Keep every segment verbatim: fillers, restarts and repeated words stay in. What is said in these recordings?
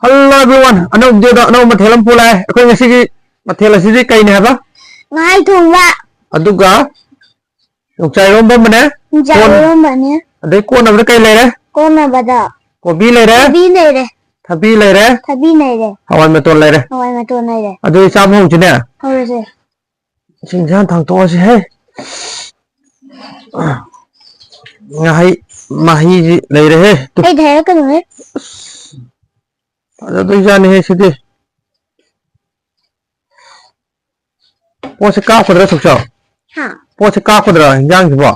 Hello everyone, ꯑꯅꯧꯕ ꯚꯤꯗꯤꯑꯣꯗ ꯑꯅꯧꯕ ꯃꯊꯦꯜ ꯑꯃ ꯄꯨꯔꯛꯑꯦ꯫ ꯑꯩꯈꯣꯏ ꯉꯁꯤꯒꯤ ꯃꯊꯦꯜ ꯑꯁꯤꯗꯤ ꯀꯩꯅꯦ ꯍꯥꯏꯕ? ꯉꯥꯍꯩ ꯊꯣꯡꯕ꯫ ꯑꯗꯨꯒ ꯌꯣꯡꯆꯥꯛ ꯏꯔꯣꯝꯕ ꯑꯃꯅꯦ꯫ ꯌꯣꯡꯆꯥꯛ ꯀꯣꯟ-, ꯏꯔꯣꯝꯕꯅꯦ꯫ ꯑꯗꯩ ꯀꯣꯟꯅꯕꯗ ꯀꯩ ꯂꯩꯔꯦ? ꯀꯣꯟꯅꯕꯗ ꯀꯣꯕꯤ ꯂꯩꯔꯦ꯫ ꯀꯣꯕꯤ ꯂꯩꯔꯦ꯫ ꯊꯕꯤ ꯂꯩꯔꯦ꯫ ꯊꯕꯤ ꯂꯩꯔꯦ꯫ ꯍꯋꯥꯏ ꯃꯇꯣꯟ ꯂꯩꯔꯦ꯫ ꯍꯋꯥꯏ ꯃꯇꯣꯟ ꯂꯩꯔꯦ꯫ ꯑꯗꯨꯗꯤ ꯆꯥꯕ ꯍꯧꯁꯤꯅꯦ꯫ ꯍꯧꯔꯁꯦ꯫ ꯁꯤ ꯏꯟꯁꯥꯡ ꯊꯥꯡꯇꯣꯛꯑꯁꯤ ꯍꯦ꯫ ꯉꯥꯍꯩ ꯃꯍꯤꯁꯤ ꯂꯩꯔꯦꯍꯦ꯫ ꯇꯨ꯫ ꯑꯩꯗꯤ ꯍꯥꯏꯔꯛꯀꯅꯨꯍꯦ꯫ ꯐꯖꯗꯣꯏꯖꯥꯠꯅꯤꯍꯦ ꯁꯤꯗꯤ꯫ ꯄꯣꯠꯁꯦ ꯀꯥꯞꯀꯗ꯭ꯔꯥ, ꯁꯨꯛꯆꯥꯎ? ꯍꯥ? ꯄꯣꯠꯁꯦ ꯀꯥꯞꯀꯗ꯭ꯔꯥ, ꯏꯟꯖꯥꯡꯁꯤꯕꯣ?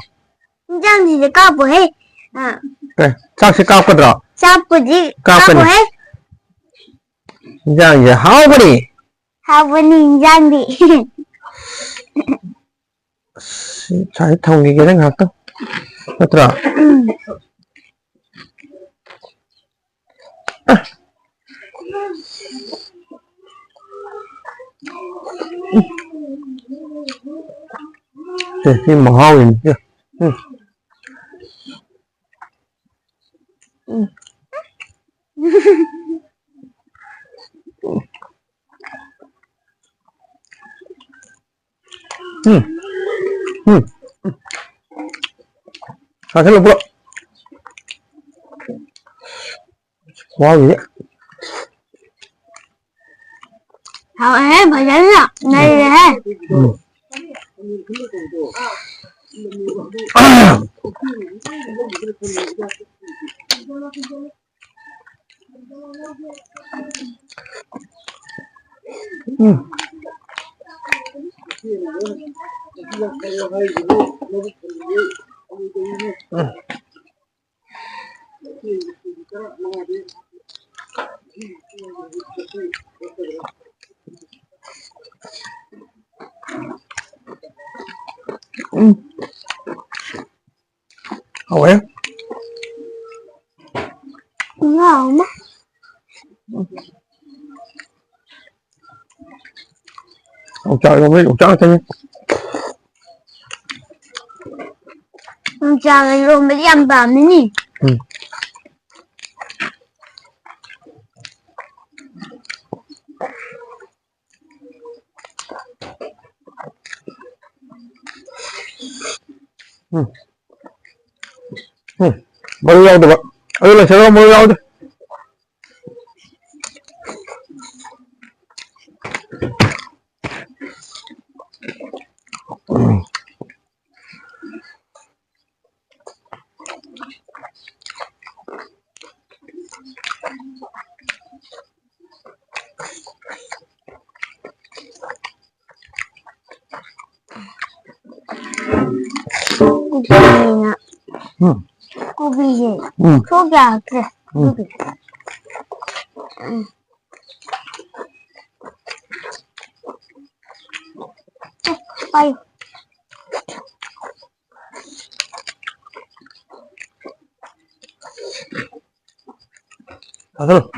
ꯏꯟꯖꯥꯡꯁꯤꯗꯤ ꯀꯥꯞꯄꯣꯏꯍꯦ꯫ ꯑꯥ꯫ ꯀꯩ, ꯆꯥꯛꯁꯦ ꯀꯥꯞꯀꯗ꯭ꯔꯣ? ꯆꯥꯛꯄꯨꯗꯤ ꯀꯥꯞꯀꯅꯤ꯫ ꯀꯥꯞꯄꯣꯏꯍꯦ꯫ ꯏꯟꯖꯥꯡꯁꯦ ꯍꯥꯎꯕꯅꯤ꯫ ꯍꯥꯎꯕꯅꯤ ꯏꯟꯖꯥꯡꯗꯤ꯫ ꯑꯁ, ꯁꯤ ꯁ꯭ꯋꯥꯏꯗ ꯊꯝꯈꯤꯒꯦꯗ ꯉꯥꯏꯍꯥꯛꯇꯪ꯫ ꯅꯠꯇ꯭ꯔꯥ? ꯎꯝ꯫ ꯁꯦ, ꯁꯤ ꯃꯍꯥꯎ ꯌꯦꯡꯁꯦ꯫ ꯎꯝ꯫ ꯎꯝ꯫ ꯎꯝ꯫ ꯎꯝ꯫ ꯆꯥꯁꯤꯜꯂꯨ ꯄꯨꯂꯞ꯫ ꯈꯨꯍꯥꯎꯁꯤꯗꯤ꯫ ꯍꯥꯎꯋꯦꯍꯦ, ꯐꯖꯅ ꯅꯩꯔꯦꯍꯦ꯫ ꯎꯝ꯫ ꯎꯝ꯫ ꯎꯝ꯫ ꯎꯝ꯫ ꯍꯥꯎꯋꯦ꯫ ꯉꯥ ꯑꯃ꯫ ꯌꯣꯡꯆꯥꯛ ꯏꯔꯣꯝꯕ ꯌꯣꯡꯆꯥꯛ ꯉꯥꯛꯇꯅꯤ꯫ ꯌꯣꯡꯆꯥꯛ ꯏꯔꯣꯝꯕꯗꯤ ꯌꯥꯝ ꯄꯥꯝꯃꯤꯅꯤ꯫ ꯎꯝ꯫ ꯎꯝ꯫ ꯎꯝ꯫ ꯃꯔꯨ ꯌꯥꯎꯗꯕ꯫ ꯑꯗꯨ ꯂꯩꯁꯜꯂꯣ, ꯃꯔꯨ ꯌꯥꯎꯗꯦ꯫ ꯎꯝ꯫ ꯀꯣꯕꯤꯅ꯫ ꯎꯝ꯫ ꯀꯣꯕꯤꯁꯦ꯫ ꯎꯝ꯫ ꯁꯣꯛ ꯌꯥꯗ꯭ꯔꯦ꯫ ꯎꯝ꯫ ꯑꯗꯨꯒꯤ꯫ ꯎꯝ꯫ ꯄꯥꯏꯌꯨ꯫ ꯆꯥꯁꯜꯂꯨ꯫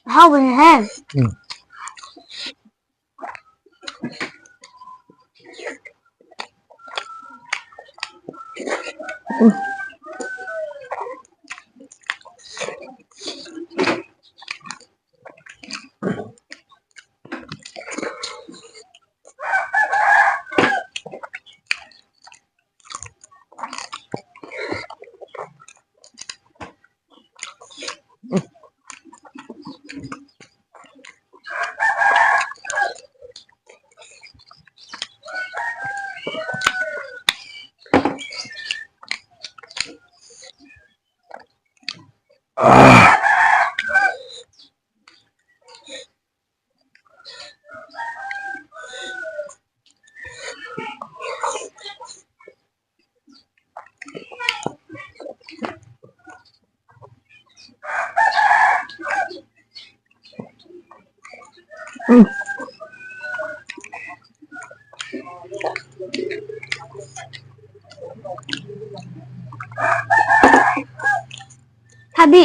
ꯑꯍꯥꯎꯕꯅꯦꯍꯦ꯫ ꯎꯝ꯫ ꯎꯝ꯫ ꯊꯕꯤ꯫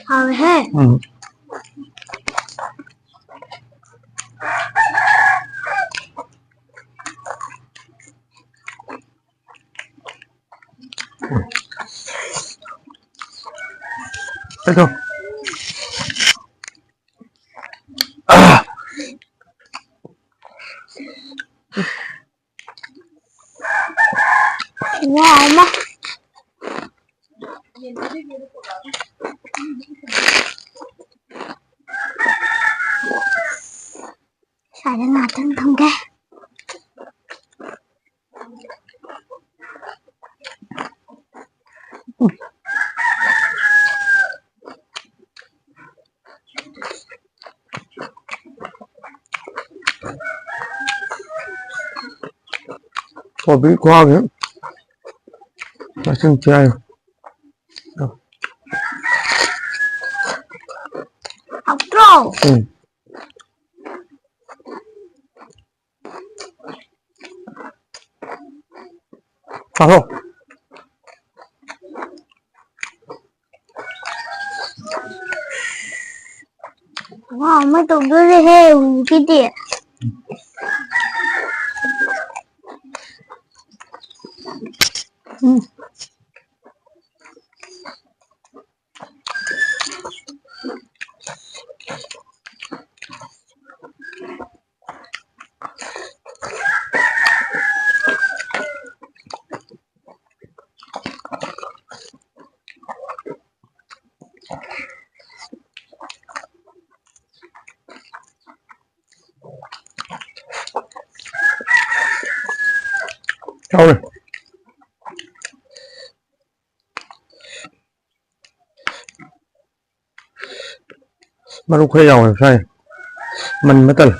ꯍꯥꯎꯋꯦꯍꯦ꯫ ꯎꯝ꯫ ꯑꯗꯣ꯫ ꯋꯥ ꯑꯃ꯫ ꯁ꯭ꯋꯥꯏꯗ ꯉꯥꯛꯇꯪ ꯊꯝꯒꯦ꯫ ꯀꯣꯕꯤ ꯈꯨꯍꯥꯎꯁꯦ ꯃꯁꯤꯡ ꯊꯤ ꯍꯥꯏ꯫ ꯍꯥꯎꯇ꯭ꯔꯣ? ꯎꯝ꯫ ꯆꯥꯊꯣꯛ꯫ ꯋꯥ ꯑꯃ ꯇꯧꯗꯣꯔꯦꯍꯦ, ꯍꯧꯖꯤꯛꯀꯤꯗꯤ꯫ ꯎꯝ꯫ ꯍꯥꯎꯔꯦ꯫ ꯃꯔꯨ ꯈꯔ ꯌꯥꯎꯋꯦ ꯁ꯭ꯋꯥꯏ꯫ ꯃꯟꯕ ꯇꯜꯂꯦ꯫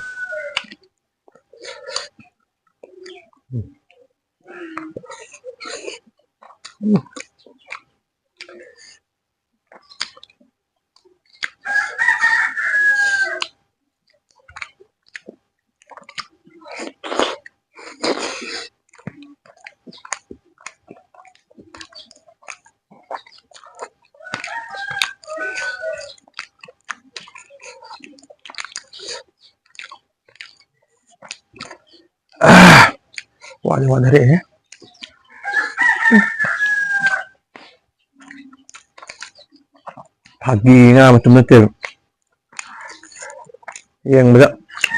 ꯋꯥꯗꯤ ꯋꯥꯅꯔꯦꯍꯦ꯫ ꯐꯥꯒꯤ ꯉꯥ ꯃꯇꯨꯝ ꯅꯠꯇꯦꯕ꯫ ꯌꯦꯡꯕꯗ꯫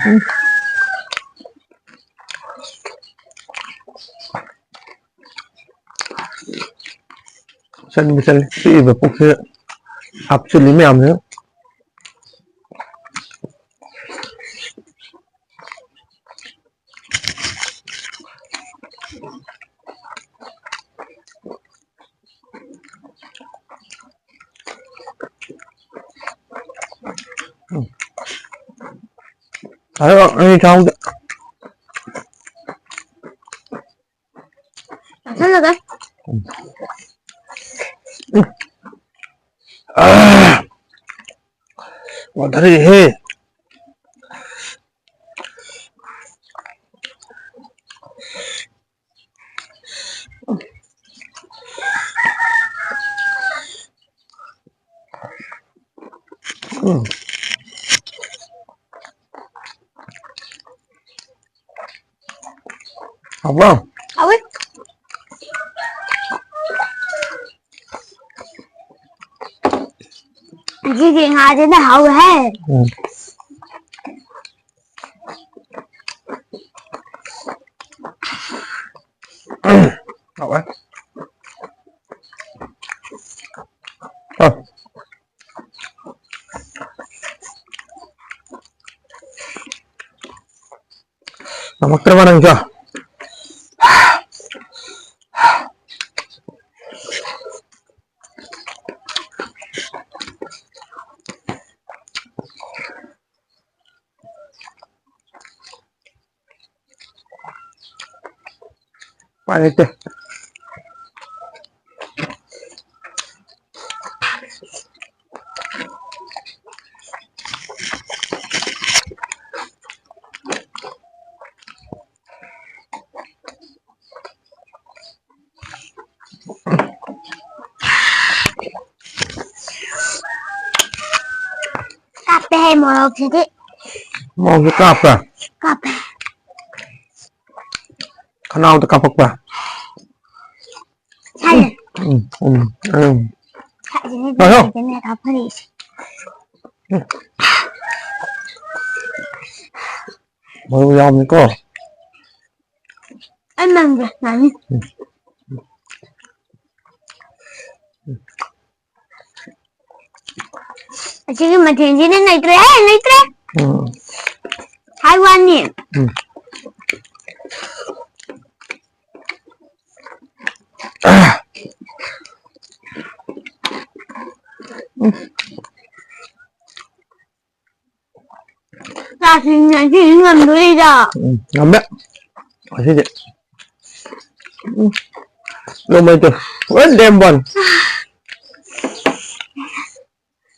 ꯎꯝ꯫ ꯆꯟꯕꯨ ꯆꯜꯂꯤ꯫ ꯄꯤꯛꯏꯕ ꯄꯨꯛꯁꯤꯗ ꯍꯥꯞꯆꯤꯜꯂꯤ ꯃꯌꯥꯝꯁꯤꯅ꯫ ꯎꯝ꯫ ꯑꯗꯣ ꯑꯩ ꯆꯥꯍꯧꯗꯦ꯫ ꯆꯥꯁꯜꯂꯒ꯫ ꯎꯝ꯫ ꯎꯝ꯫ ꯑꯥ! ꯋꯥꯊꯔꯛꯑꯦꯍꯦ꯫ ꯎꯝ꯫ ꯍꯥꯎꯕ꯭ꯔꯣ? ꯍꯥꯎꯋꯤ꯫ ꯉꯁꯤꯒꯤ ꯉꯥꯁꯤꯅ ꯍꯥꯎꯋꯦꯍꯦ꯫ ꯎꯝ꯫ ꯍꯥꯎꯋꯦ꯫ ꯑ꯫ ꯉꯝꯃꯛꯇ꯭ꯔꯕ ꯅꯪꯁꯨ? ꯎꯄꯥꯏ ꯂꯩꯇꯦ꯫ ꯀꯥꯞꯄꯦꯍꯦ ꯃꯣꯔꯣꯛꯁꯤꯗꯤ꯫ ꯃꯣꯔꯣꯛꯁꯨ ꯀꯥꯞꯄ꯭ꯔꯥ? ꯀꯥꯞꯄꯦ꯫ ꯈꯅꯥꯎꯗ ꯀꯥꯞꯄꯛꯄ꯭ꯔꯥ? ꯁꯥꯏꯌꯦ꯫ ꯎꯝ, ꯎꯝ, ꯎꯝ꯫ ꯊꯥꯏꯁꯤꯅꯦ ꯉꯥꯏꯈꯣ꯫ ꯊꯥꯏꯁꯤꯅꯦ ꯊꯥ ꯐꯔꯤꯁꯦ꯫ ꯃꯔꯨ ꯌꯥꯎꯕꯅꯤꯀꯣ꯫ ꯑꯩ ꯅꯪꯒꯦ, ꯉꯥꯅꯤ꯫ ꯎꯝ꯫ ꯑꯁꯤꯒꯤ ꯃꯊꯦꯜꯁꯤꯅ ꯂꯩꯇ꯭ꯔꯦ, ꯍꯦ, ꯂꯩꯇ꯭ꯔꯦ꯫ ꯎꯝ꯫ ꯍꯥꯏ ꯋꯥꯅꯤ꯫ ꯎꯝ꯫ ꯎꯝ꯫ ꯆꯥꯛꯁꯤꯡ ꯉꯁꯤꯗꯤ ꯉꯝꯗꯣꯔꯤꯗ꯫ ꯎꯝ, ꯉꯝꯃꯦ꯫ ꯉꯁꯤꯗꯤ꯫ ꯎꯝ꯫ ꯅꯣꯡꯃꯩꯗꯣ ꯂꯣꯏ ꯂꯦꯝꯕꯅꯤ꯫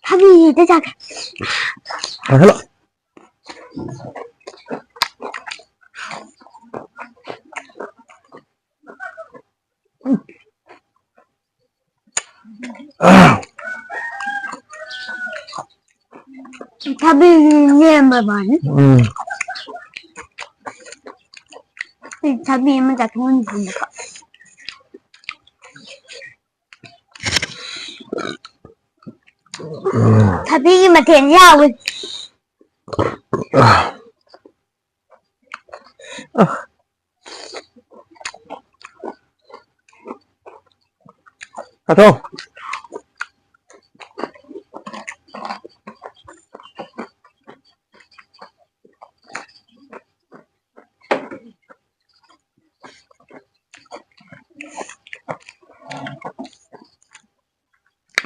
ꯊꯕꯤ ꯍꯦꯛꯇ ꯆꯥꯒꯦ꯫ ꯆꯥꯁꯜꯂꯣ꯫ ꯊꯕꯤꯁꯤ ꯂꯦꯝꯕ ꯃꯥꯜꯂꯤ꯫ ꯎꯝ꯫ ꯑꯩ ꯊꯕꯤ ꯑꯃ ꯆꯥꯊꯣꯛꯍꯟꯒꯦ꯫ ꯎꯝ꯫ ꯊꯕꯤꯒꯤ ꯃꯊꯦꯜꯁꯤ ꯌꯥꯎꯋꯤ꯫ ꯑ꯫ ꯀꯥꯊꯣꯛ꯫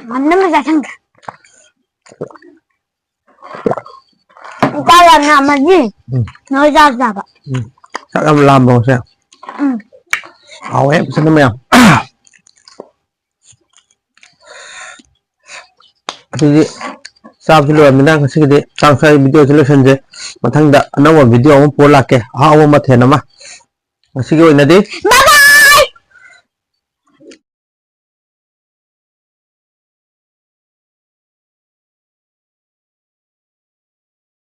ꯉꯝꯅꯕ ꯆꯥꯁꯟꯒꯦ꯫ ꯆꯥꯛ ꯌꯥꯝ ꯌꯥꯝꯃꯗꯤ ꯎꯝ꯫ ꯅꯣꯏ ꯆꯥꯛ ꯆꯥꯕ꯫ ꯎꯝ꯫ ꯆꯥꯛ ꯌꯥꯝ ꯂꯥꯝꯕ ꯉꯁꯤ꯫ ꯎꯝ꯫ ꯍꯥꯎꯋꯦ ꯐꯖꯅ ꯃꯌꯥꯝ꯫ ꯑꯗꯨꯗꯤ ꯆꯥꯕꯁꯨ ꯂꯣꯏꯔꯕꯅꯤꯅ ꯉꯁꯤꯒꯤꯗꯤ ꯆꯥꯛ ꯆꯥꯕꯒꯤ video ꯁꯤ ꯂꯣꯏꯁꯟꯁꯦ꯫ ꯃꯊꯪꯗ ꯑꯅꯧꯕ video ꯑꯃ ꯄꯨꯔ ꯂꯥꯛꯀꯦ, ꯑꯍꯥꯎꯕ ꯃꯊꯦꯜ ꯑꯃ꯫ ꯉꯁꯤꯒꯤ ꯑꯣꯏꯅꯗꯤ bye bye!